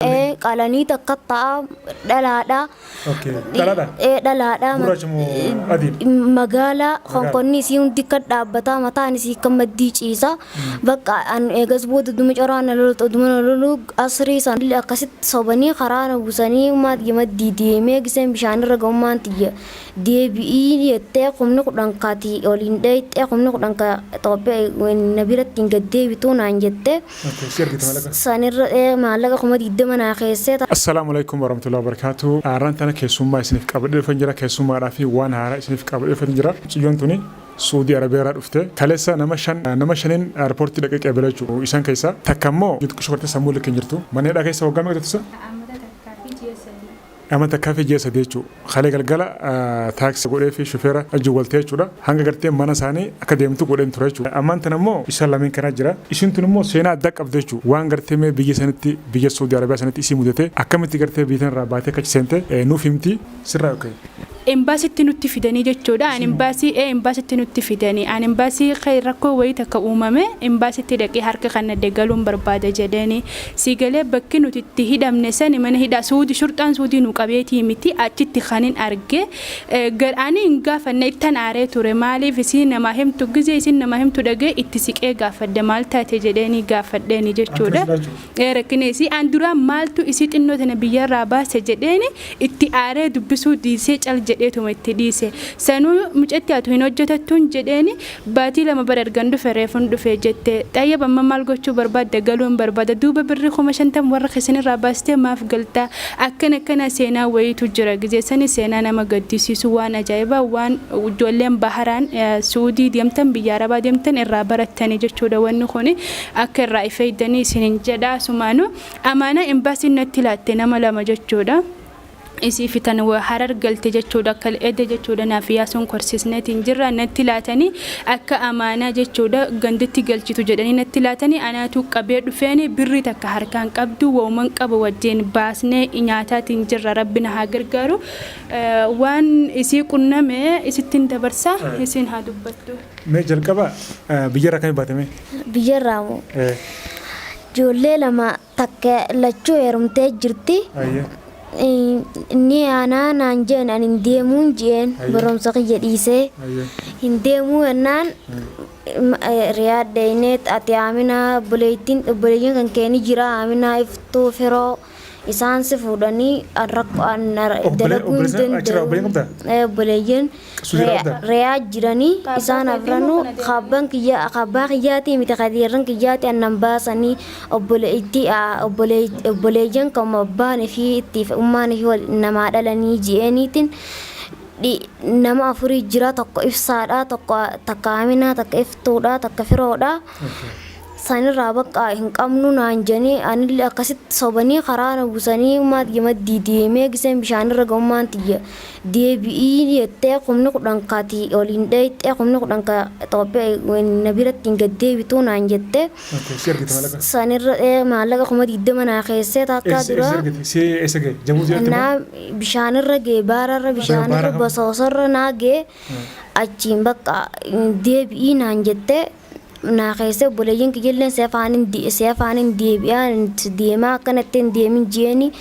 Qalanii takka ta'a dhalaadha. Okay. Dhalaadha? Ee, dhalaadha. Gurraacha moo adiidha? Magaala konkonni isii hundi kan dhaabbataa, mataan isii kan maddii ciisa. Bakka an eegas booda duma coraa na lolu, oduma na lolu asrii san akkasitti sobanii karaa na buusanii maat maddii deemee giseen bishaan irra ga'ummaan tiyya deebi'ii jettee 10,000 kaati oliin dheeyxee 10,000 ka Itoophiyaa na biratti hin gad deebituu naan jettee. Okay. Si argite maallaqa? Sanirra maallaqa 20,000 naa keessee. Assalaamu alaikum warahmatullahi wabarakatuh. Har'aan tana keessummaa isiniif qabadhee dhufeen jira. Keessummaadhaa fi waan haaraa isiniif qabadhee dhufeen jira. Mucayyoon tuni Suudii Arabiyaa irraa dhufte. Kaleessa nama shan, nama shaniin airportii dhaqee qeebala jechuudha. Isaan keessaa takka immoo xiqqoo gartee sammuu likkii hin jirtu. Mana hidhaa keessa waggaa meeqa turte isa? Amata takkaa fi ji'a 3. Ama takkaa fi ji'a 3 jechuudha. Kalee galgala taaksii godhee fi shufeera wajjin wal ta'e jechuudha. Hanga gartee mana isaanii akka deemtu godheen ture jechuudha. Ammaan tana immoo isaan lameen kanaa jira. Isin tun immoo seenaa addaa qabdi jechuudha. Waan gartee mee biyya sanitti, biyya Saudi Arabiyaa sanitti isii mudate, akkamitti gartee biyya tanarraa baatee akka achi seente nuuf himti. Sirraa okay. Embaasitti nutti fidanii jechuudha. An embaasii ee embaasitti nutti fidanii. An embaasii rakkoo wayii takka uumame embaasitti dhaqee harka kannadhe galuun barbaada jedheeni. Si galee bakki nuti itti hidhamne sani mana hidhaa Suudi shurxaan Suudii nu qabeetii miti achitti kanin arge. Ani hin gaafanne, ittan aaree ture, maaliif isin namaa himtu, gizee isin namaa himtu dhagee itti siqee gaafadhe, maal taate jedheeni gaafadheeni jechuudha. Rakkina isii an duraa maaltu isii xinnoo tana biyyarraa baase jedheeni itti aaree dubbisuu dhiisee cal jedheetuma itti dhiise. Sanuu mucatti atu hin hojjetattuun jedheeni, baatii 2 bara ergan dhufe reefun dhufe jette. Xayyab amma maal gochuu barbaadda? Galuun barbaada. Duuba birrii 50,000 warra keessanirraa baastee maaf galta? Akkana akkana seenaa wayiitu jira. Gizee sani seenaa nama gaddisiisu, waan ajaa'ibaa, waan ijoolleen baharaan Suudii deemtan, biyya Arabaa deemtan irraa barattani jechuudha wanni kuni. Akka irraa ifeeydanii isinin jedha. Asumaanuu amaanaa embaasiin natti laatte nama lama jechuudha. Isii fi tan Harar galte jechuudha, akka ede jechuudha, naaf Yaasuun korsiisneetiin jirra, natti laatanii akka amaanaa jechuudha, ganditti galchitu jedhanii natti laatanii, anaatu qabee dhufeeni birrii takka harkaan qabdu, wauman qabu wajjin baasnee nyaataatiin jirra. Rabbi na haa gargaaru. Waan isii qunname isittin dabarsa, isiin haa dubbattu. Mee jalqaba biyyarraa akkamii baate mee? Biyyarraa moo? Ijoollee lama, takka lachuu heerumtee jirti. Inni aanaa naan jeen, ani hin deemuun jeen, barumsa kiyya dhiisee hin deemuu jennaan Riyaad dheeynee ati Aaminaa obboleettiin obboleeyyiin kan kee ni jira, Aaminaa, Iftuu, Firoo, isaan si fuudhanii an rakkoo an dalaguu hin Obboleessa achirraa obboleeyyan danda'u. qabdaa? Obboleeyyiin Suutii qabdaa? Riyaad jiranii isaan afranuu kaabban kiyya kaabbaa kiyyaatii miti, kadiirran kiyyaati annan baasanii obboleettii obboleeyyan kan abbaan fi itti ummaan fi wal namaa dhalanii ji'eeniitiin nama afurii jira, tokko Ibsaadha, tokko, takka Aaminaa, takka Iftuudha, takka Firoodha. Sanirraa bakka hin qabnu naan jedhanii anillee akkasitti sobanii karaa na buusanii maat maddii deemee giseen bishaan irra ga'ummaan tiyya deebi'ii jettee 10,000 kaati oliin dheeyxee 10,000 ka Itoophiyaa na biratti hin gad deebituu naan jettee. Okay, si argite maallaqa? Sanirra maallaqa 20,000 naa keessee takka Eessa dura. eessa argite? Si eessa ga'e? Jabuutii irratti moo? Naa bishaanirra ga'e, baararra, bishaanirra. Baara kam? Bosoosarra naa ga'e, achiin bakka deebi'ii naan jettee naa keessee, obboleeyyiin kiyyalleen si afaanin deebi'aa deemaa akkanatti hin deemin jeeni,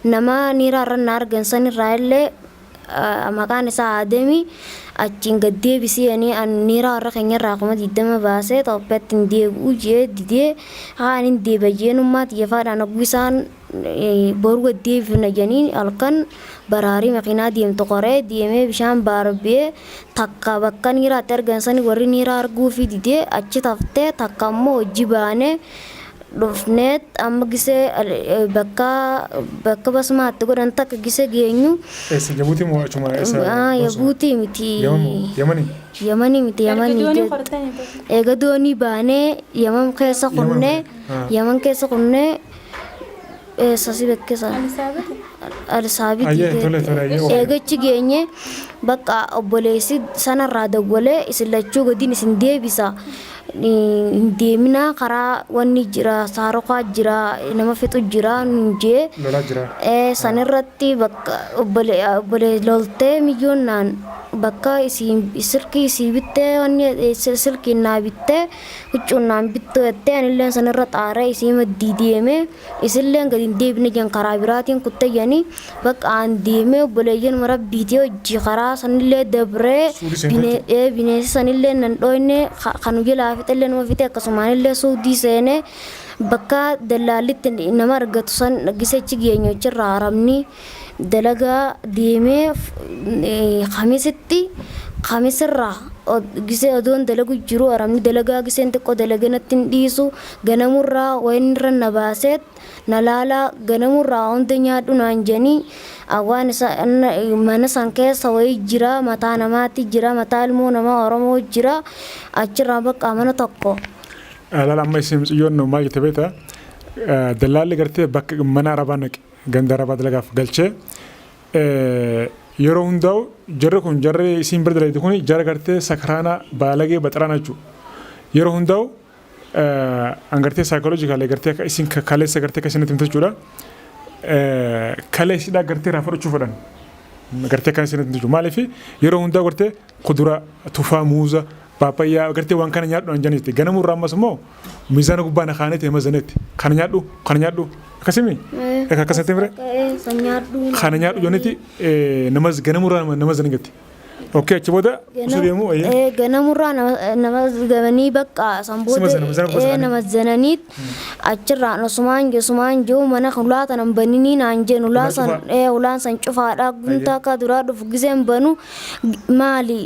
nama niiraarra na argan sanirraa illee maqaan isaa Aadami achiin gad deebisii ani niiraa warra keenyarraa 20,000 baasee Itoophiyaatti hin deebi'u jee didee, haa ani hin deebi'a jeenummaa xiyyeeffaadhaan hogguu isaan boru gad deebifna jedhanii halkan baraarii makiinaa deemtu koree deemee bishaan baarbee, takka bakka niiraatti argan sani warri niiraa arguufii didee achi taftee, takka ammoo hojii baanee dhufneet amma gisee bakka basmaatti godhan takka gisee geenyu. Eessa, Jabuutii moo achuma eessa? Yabuutii miti. Yaman moo? Yamanii? Yamanii miti, Yamanii. Erga doonii kortanii booda. Eega doonii baanee Yaman keessa Yaman kunnee Yaman keessa kunnee eessa si bekkisa? Alisaabet. Alisaabit. Ayyee, tole tole, ayyee, okay. Eegachi geenye bakka obboleessi sanarraa dawwalee isin lachuu gadiin isin deebisa, hin deeminaa, karaa wanni jira, saarokaa jira, nama fixu jira nun jee. Lolaa jira. Sanirratti bakka obbole loltee miyyoon naan Bakka isii silkii isii bittee wanni silkiin naa bittee huccuun naan bittu jettee anilleen sanirra xaaree isii maddii deemee isilleen gadi hin deebine jan karaa biraatiin kutte janii bakka an deemee obboleeyyan rabbiitii hojii karaa sanillee dabree bineensi sanillee nan dhoyne kan jalaa fixellee nama fixe akkasumaanillee suudii seenee bakka dallaallitti nama argatu san gisechi geenyu achirraa haramni dalagaa deemee kamisitti kamisirraa gisee odoon dalagu jiru haramni dalagaa giseen xiqqoo dalaganatti hin dhiisu ganamurraa wayinirra na baaseet na laalaa ganamurraa hunda nyaadhu naan janii waan isa mana san keessa wayii jira mataa namaatti jira mataa ilmoo namaa Oromoo jira achirraa bakka mana tokko. Laala amma isin mucayyoon maal jette beektaa? Dallaalli gartee bakka mana arabaa naqe ganda arabaa dalagaaf galchee yeroo hundaa'u jarri kun jarri isiin bira dalagde kun jara gartee sakaraana baalagee baxaraana jechuudha. Yeroo hundaa'u an gartee saayikoloojikaalee gartee akka isin kaleessa gartee akka isinitti himte jechuudha. Kalee isiidhaa gartee irraa fudhachuu fedhan. Gartee akkana isinitti himte jechuudha. Maaliif yeroo hundaa'u gartee kuduraa tufaa muuza paapayyaa gartee waan kana nyaadhu an janitti ganamuu irraa ammas immoo miizaana gubbaa na kaanee ta'e mazanetti kana nyaadhu kana nyaadhu akkasimi akkasatti mire kana nyaadhu janitti nama ganamuu irraa nama zanin gatti. Okay, achi booda osoo deemu wayii. Ganamurraa nama gamanii bakka san booda nama zananii achirraan osumaan jiru osumaan jiru mana ulaa tanan baninii naan jeen ulaa san ulaan san cufaadha guntaa akka duraa dhufu giseen banu maali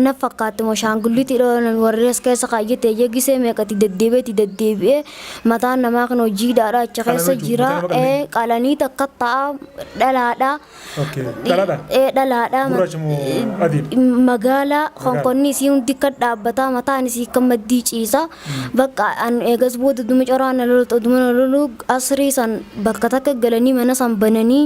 na fakkaatti moo shaangulliitii warri as keessa kaayyate jee gisee meeqatti deddeebi'eeti deddeebi'ee mataan namaa kan hojiidhaadha achi keessa jira qalanii takka ta'a dhalaadha. Dhalaadha? Dhalaadha. Gurraacha moo adiidha? Magaalaa konkonni isii hundi kan dhaabbataa mataan isii kan maddii ciisa. Bakka an eegas booda duma coraa na lolu duma na lolu asrii san bakka takka galanii mana san bananii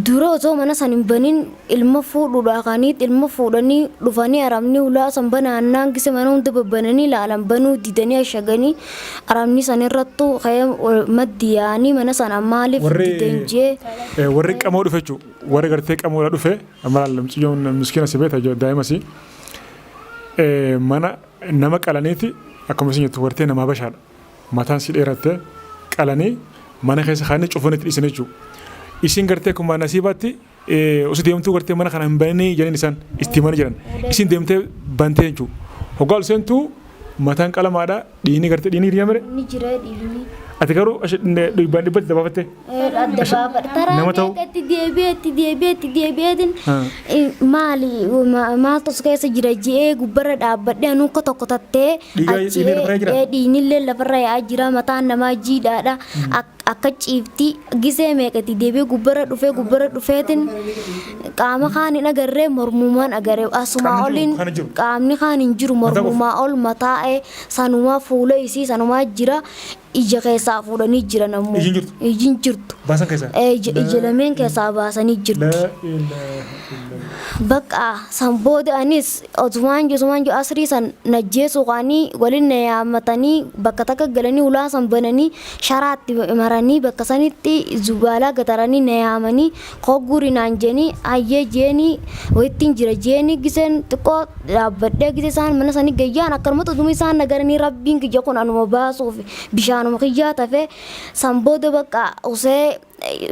dura osoo mana san hin banin ilma fuudhuudha kaniit ilma fuudhanii dhufanii arabni ulaa san banaannaan gise mana hunda babbananii ilaalan banuu didanii ashaganii arabni san irrattu ka'ee maddi yaa'anii mana sana maaliif didan jee. Warri qamoo dhufe jechuudha. Warri gartee qamoodha dhufe amma laalla mucayyoon miskiina si beekta daa'ima si mana nama qalaniiti akkuma isin jettu gartee nama habashaadha. Mataan si dheeratte qalanii mana keessa kaanii cufanii itti dhiisan jechuudha. Isin gartee akkuma nasiibaatti osoo deemtuu gartee mana kana hin bananii jedhan isaan itti himanii jiran. Isin deemtee bantee jechuudha. Hoggaa ol seentuu mataan qalamaadha dhiigni gartee dhiigni hiriyaa mire. Ni jira dhiigni. Ati garuu dhibbaan dhibbatti dabaafatte. Adda baafadha. Taraa Nama ta'u. meeqa itti deebi'ee itti deebi'ee itti deebi'eetiin maali maaltu as keessa jira je'ee gubbarra dhaabbadhee anuu akka tokko tattee Dhiigaa achi dhiigni lafarra jira? Dhiignillee lafarra yaa'aa jira mataan namaa jiidhaadha akka ciifti gisee meeqa itti deebi'ee gubbarra dhufee gubbarra dhufeetiin qaama kaan hin agarree mormumaan agaree asumaa Qaamni jiru, oliin kaan hin jiru. Qaamni kaan hin jiru Mataa qofa. Mormumaa ol mataa'ee sanumaa fuula isii sanumaa jira ija keessaa fuudhanii jiran ammoo. Iji hin jirtu? Iji hin jirtu. Baasan keessaa? Ija lameen keessaa baasanii jirti. La ilaaha illallah. Bakka san booda anis otumaan jiru otumaan jiru asrii san najjeesuu kaanii waliin na yaammatanii bakka takka galanii ulaa san bananii sharaatti maranii bakka sanitti zubaalaa gataranii na yaamanii kogguri naan jeenii hayyee jeenii wayittiin jira jeenii giseen xiqqoo dhaabbadhee gise isaan mana sanii gayyaan akkanumatti utuma isaan na garanii rabbiin kiyya kun anuma baasuuf bishaanuma kiyyaa tafe san booda bakka usee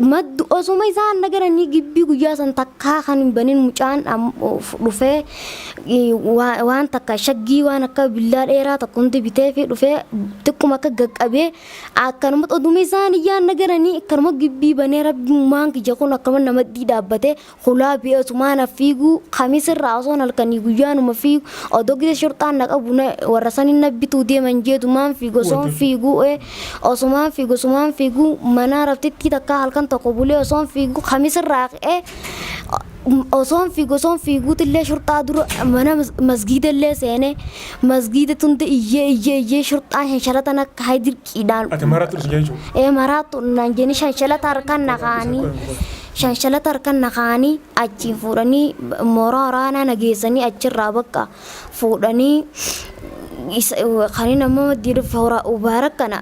maddu osuma isaan na garanii gibbii guyyaa san takkaa kan hin banin mucaan dhufee waan takka shaggii waan akka billaa dheeraa tokko hundi bitee fi dhufee xiqquma akka gaqqabee Akkanumatti oduma isaan iyyaan na garanii akkanuma gibbii banee rabbummaan kiyya kun akkanuma na maddii dhaabbatee hulaa bi'ee osumaa na fiiguu kamisirraa osoon halkanii guyyaanuma fiigu odoo gisa shurxaan na qabu na warra saniin na bituu deeman jeetumaan fiigu osoon fiiguu osumaan fiigu osumaan fiiguu mana rabtittii takkaa halkan tokko bulee osoon fiigu kamisirraa ka'ee Osoon fiigu osoon fiiguutillee shurxaa dura mana masgiidallee seenee masgiida tunda iyyee iyyee iyyee shurxaan shanshalatan akka hay dirqiidhaan. Ati maraattu si jechuudha. Ee maraattu naan jedhanii shanshalata harkaan na kaa'anii shanshalata harkaan na kaa'anii achiin fuudhanii mooraa waraanaa na geessanii achirraa bakka fuudhanii kan inni amma maddii dhufe Ubaarak kana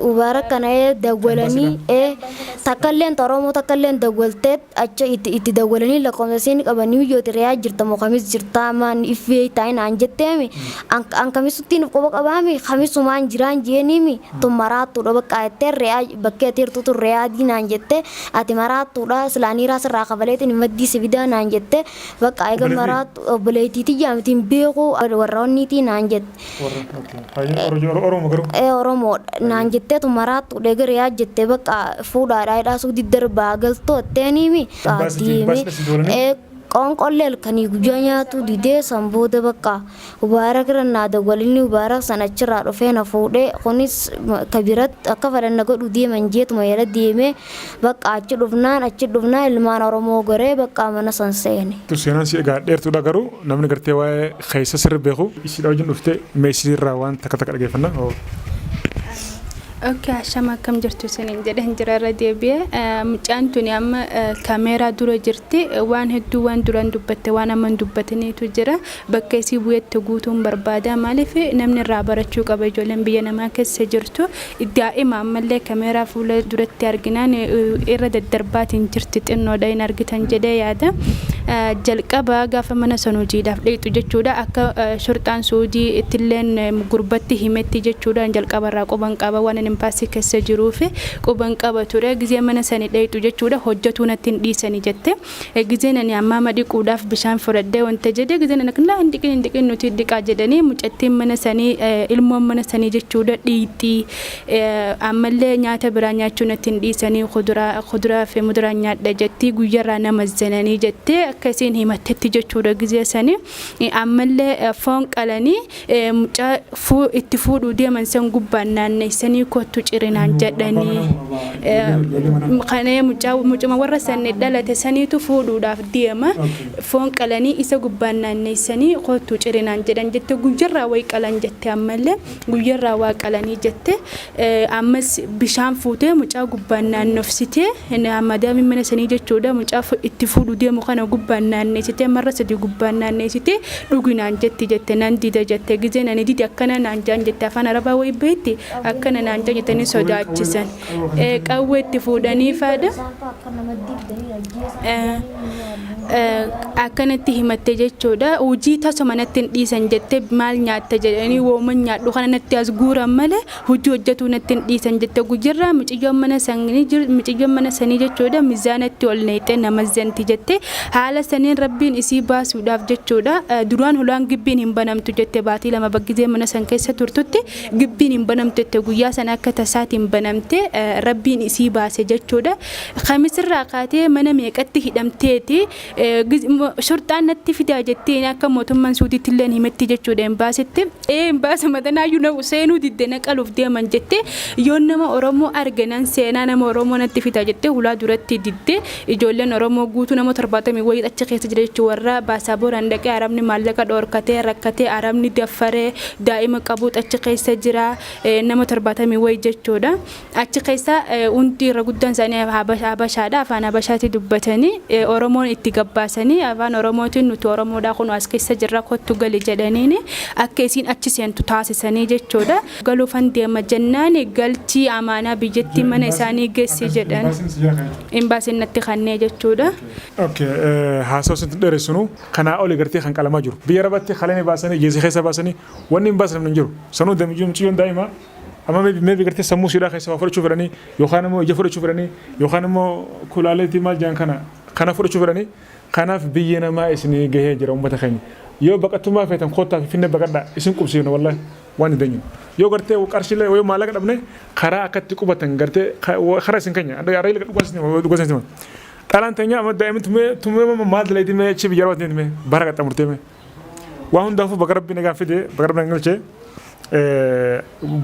Ubaarak kana dawwalanii Takkalleen Oromoo takkalleen dawwaltee achi itti dawwalanii lakkoofsa isiin qabanii biyyooti re'aa jirta moo kamis jirtaa maan iffee taa'in aan jetteemi an kamisutti nuuf qoba qabaami kamisumaan jiraan jeeniimi tun maraattuudha bakka jettee re'aa bakkee ati hirtuutu re'aa diinaan jette ati maraattuudha silaaniiraa sirraa kafaleetiin maddii sibidaa naan jette bakka eega maraattu obboleettii tiyyaa miti hin beeku warra onniitii naan jette. Oromoo garuu? Ee, Oromoodha naan jetteetu maraattuudha eega re'aa jettee bakka fuudhaadhaa hidhaa suuti darbaa galtoo jetteeniimi. Deemee qoonqollee halkanii guyyaa nyaatu didee san booda bakka Mubaarak irra naa dawwalinni Mubaarak san achirraa dhufee na fuudhee kunis kabiratti akka fedhan na godhu deeman jeetuma jala deemee bakka achi dhufnaan ilmaan Oromoo goree bakka mana san seene. Seenaan si egaa dheertuudha, garuu namni gartee waa'ee keessa sirri beeku isiidha wajjin dhuftee meesii irraa waan takka takka dhageeffanna. Okay, ashama, akkam jirtu isiniin jedhan jira irra deebi'ee. Mucaan tuni amma kaameeraa dura jirti. Waan hedduu waan duraan dubbatte, waan amma hin dubbatiniitu jira. Bakka isii bu'etti guutuun barbaada. Maaliif, namni irraa barachuu qaba. Ijoolleen biyya namaa keessa jirtu daa'ima ammallee kaameeraa fuula duratti arginaan irra daddarbaatiin jirti, xinnoodha hin argitan jedhee yaada. Jalqaba gaafa mana san hojiidhaaf dheeyxu jechuudha, akka shurxaan Suudii ittilleen gurbatti himetti jechuudha. Jalqabarraa quban qaba, waan imbaasii keessa jiruuf quban qaba ture. Gizee mana sani dheeyxu jechuudha, hojjetuu natti hin dhiisani jette. Gizeen ani ammaama dhiquudhaaf bishaan fudhadhee wanta jedhe, gizeen ani laa hin dhiqin, hin dhiqin, nuti dhiqaa jedhanii, mucattiin mana sanii, ilmoon mana sanii jechuudha, dhiixii ammallee nyaata biraa nyaachuu natti hin dhiisanii, kuduraa fi muduraa nyaadha jetti, guyyarraa nama zananii jettee akka isiin himattetti jechuudha. Gizee sanii ammallee foon qalanii mucaa itti fuudhuu deeman san gubbaan naanneessanii kottu cirinaan jedhanii. Kanee mucaa mucuma warra sanni dhalate saniitu fuudhuudhaaf deema, foon qalanii isa gubbaan naanneessanii kottu cirinaan jedhan jette. Guyyarraa wayi qalan jette, ammallee guyyarraa waa qalanii jette. Ammas bishaan fuutee mucaa gubbaan naannofsitee, madaamiin mana sanii jechuudha, mucaa itti fuudhuu deemu kana gubbaan naanneessitee, marra sadi gubbaan naanneessitee dhuginaan jetti jette. Nan dida jette. Gizeen ani didi akkana naan jaan jette, afaan Arabaa wayi beetti, akkana naan jaan jettanii sodaachisan, qawwee itti fuudhanii faadha akkanatti himatte jechuudha. Hojii tasuma natti hin dhiisan jette. Maal nyaatta jedhanii, wooman nyaadhu kana natti as guuran malee hojii hojjetuu natti hin dhiisan jette. Guyyarraa mucayyoon mana sanii jechuudha mizaanatti ol neexee nama zanti jette. Haala saniin Rabbiin isii baasuudhaaf jechuudha. Duraan hulaan gibbiin hin banamtu jette. Baatii 2 baggizee mana san keessa turtutti gibbiin hin banamtu jette. Guyyaa sana akka tasaatiin banamte, Rabbiin isii baase jechuudha. Kamisirraa kaatee mana meeqatti hidhamteeti shurxaan natti fidaa jetteen akka mootummaan Suudiitti illee himetti jechuudha embaasitti. Ee, embaasa matanaayyuu na seenuu didde, na qaluuf deeman jette. Yoon nama Oromoo arge nan seenaa, nama Oromoo natti fidaa jette. Hulaa duratti didde. Ijoolleen Oromoo guutuu nama 70 wayii achi keessa jira jechuudha. Warra baasaabooraan dhaqee Arabni maallaqa dhoorkatee rakkatee, Arabni daffaree daa'ima qabuut achi keessa jira, nama 70 wayii jechuudha. Achi keessa hundi irra guddaan isaanii Habashaadha. Afaan Habashaatti dubbatanii, Oromoon itti gabbaasanii, afaan Oromootiin nuti Oromoodha, kun as keessa jirra, kottu gali jedhaniini akka isiin achi seentu taasisanii jechuudha. Galuufan deema jennaan, galchii amaanaa biyyattii mana isaanii geessi jedhan. Imbaasiin natti kannee jechuudha. Okay, haasawaa isin dheeressinu kanaa oli gartee kan qalamaa jiru. Biyya Arabaatti kalanii baasanii, jeesii keessa baasanii, wanni hin baasan hin jiru. Sanuu mucayyoon daa'ima amma maybe gartee sammuu siidhaa keessa waa fudhachuu fedhanii, yookaan immoo ija fudhachuu fedhanii, yookaan immoo kulaaleetii maal jedhan kana fudhachuu fedhanii. Kanaaf biyya namaa isinii gahee jira uummata keenya. Yoo baqattummaa feetan kottaa fi finne baqadhaa, isin qubsiifna wallahi waan hin dandeenyu. Yoo gartee qarshiilee yoo maallaqa dhabne karaa akkatti qubatan gartee karaa isin keenya arra dhugaa isin. Dhalaan teenya amma daa'imni tumee tumee maal dalaydii mee achi biyya Arabaatti mee bara qaxxamurtee mee. Waan hundaafuu baga Rabbi nagaan fide, baga Rabbi nagaan galchee.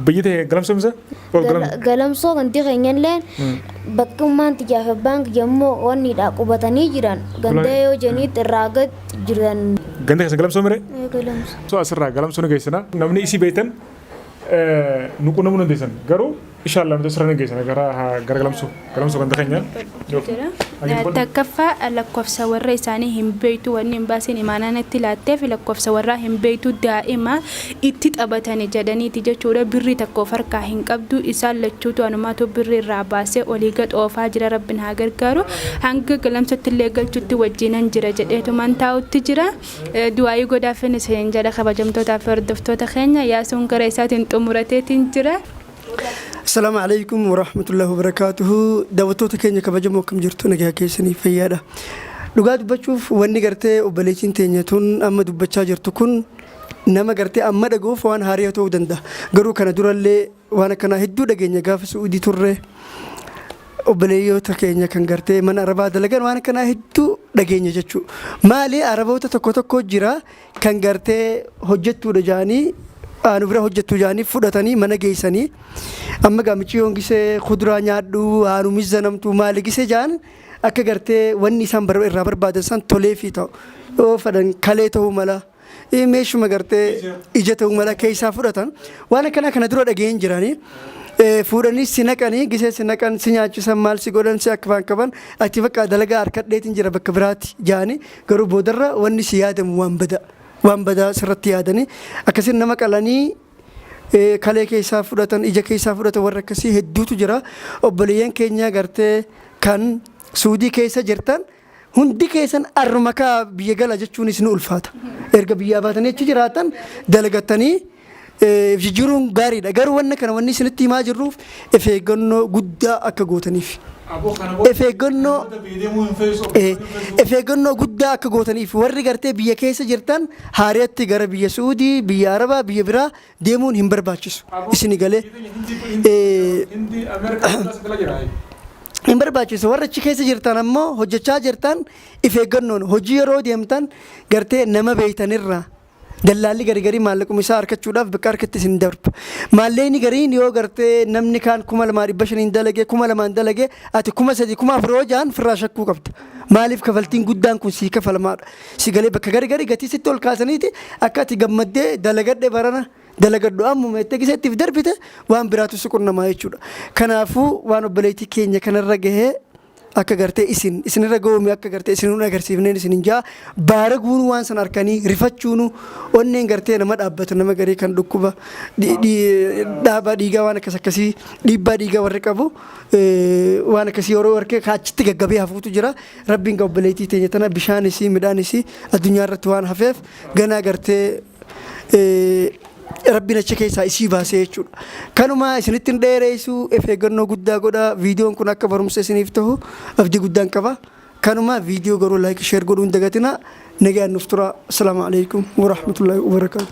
Biyyi ta'e Galamsoo. Galamsoo ganti keenyallee bakki ummaan tiyyaaf abbaan kiyya immoo wanniidha qubatanii jiran ganda yoo jeniitti irraa gad jiran. Ganda keessa Galamsoo mire? Galamsoo. So asirraa Galamsoo ni geessina. Namni isii beektan nu qunnamuu dandeessan. Garuu inshallah nuti asirra ni geessina gara Galamsoo. Galamsoo ganda keenya. Takkaffaa, lakkoofsa warra isaanii hin beektu. Wanni imbaasiin imaanaa natti laatteef lakkoofsa warraa hin beektu, daa'ima itti taphatani jedhaniiti jechuudha. Birrii takka of harkaa hin qabdu. Isaan lachuutu anumaatu birrii irraa baasee olii gad oofaa jira. Rabbiin haa gargaaru, hanga galamsatti illee galchutti wajjinan jira jedheetuman taa'utti jira. Du'aayii godhaafin isin jedha, kabajamtootaa fi hordoftoota keenya. Yaasuun gara isaatiin xumurateetiin jira. Asalaamu alaikum warahmatullahi wabarakaatuhu. Daawwattoota keenya kabajamoo, akkam jirtu? Nagaa keessanii? Fayyaadha. Dhugaa dubbachuuf, wanni gartee obboleettiin teenya tun amma dubbachaa jirtu kun nama gartee amma dhaga'uuf waan haaraa ta'uu danda'a. Garuu kana durallee waan akkanaa hedduu dhageenya. Gaafa Su'uudii turre obboleeyyoota keenya kan gartee mana arabaa dalagan waan akkanaa hedduu dhageenya jechuudha. Maali, araboota tokko tokko jira kan gartee hojjettuudha jaanii, anu bira hojjettu jaanii fudhatanii mana geessanii, amma gaamichi gisee kuduraa nyaadhu, aanu mizanamtu, maali gisee jaan, akka gartee wanni isaan irraa barbaadan san toleefii ta'u yoo fedhan kalee ta'uu mala, meeshuma gartee ija ta'uu mala keessaa fudhatan. Waan akkanaa kana dura dhageen jiranii. Fuudhanii si naqanii, gisee si naqan si nyaachisan, maal si godhan, si akka waan qaban, ati bakka dalagaa harkadheetiin jira bakka biraatti jaanii, garuu boodarra wanni si yaadamu waan badaa, waan badaa sirratti yaadanii akkasiin nama qalanii kalee keessaa fudhatan, ija keessaa fudhatan. Warra akkasii hedduutu jira. Obboleeyyan keenya gartee kan Suudii keessa jirtan hundi keessan, arruma kaa biyya gala jechuunis ni ulfaata. Erga biyyaa baatanii achi jiraatan dalagattanii jijjiiruun gaariidha. Garuu wanna kana wanni isinitti himaa jirruuf of eeggannoo guddaa akka gootaniif. Of eeggannoo guddaa akka gootaniif. Warri gartee biyya keessa jirtan haariyatti gara biyya Suudii, biyya Arabaa, biyya biraa deemuun hin barbaachisu. Isini galee hin barbaachisu. Warra achi keessa jirtan ammoo, hojjechaa jirtan, if eeggannoon hojii yeroo deemtan gartee nama beeytanirraa. Dallaalli gari garii maallaquma isaa harkachuudhaaf bakka harkatti isin darba. Maallaqni gariin yoo gartee namni kaan 2500n dalage, 2000n dalage, ati 3000, 4000 yoo jaan firraa shakkuu qabda. Maaliif, kafaltiin guddaan kun sii kafalamaadha. Si galee, bakka gari gari gatii sitti ol kaasaniiti akka ati gammaddee dalagadhe barana dalagadhu ammuma itti giseettiif darbite waan biraatu si qunnamaa jechuudha. Kanaafuu waan obboleettii keenya kanarra gahee akka gartee isinirra ga'uumi akka gartee isin hin agarsiifneen isin hin jaa baara guunuu, waan san harkanii rifachuunu onneen gartee nama dhaabbatu, nama garii kan dhukkuba dhaabaa dhiigaa, waan akkas akkasii, dhiibbaa dhiigaa warri qabu, waan akkasii yeroo harkee achitti gaggabee hafuutu jira. Rabbiin obboleettii teenya tana bishaan isii, midhaan isii addunyaa irratti waan hafeef ganaa gartee Rabbiin achi keessaa isii baasee jechuudha. Kanuma isinitti hin dheereessu, of eeggannoo guddaa godha. Viidiyoon kun akka barumsa isiniif ta'u abdii guddaan qaba. Kanuma viidiyoo garuu like, share godhuu hin dagatina. Nagaan nuuf tura. Asalaamu alaikum warahmatullahi wabarakaatu.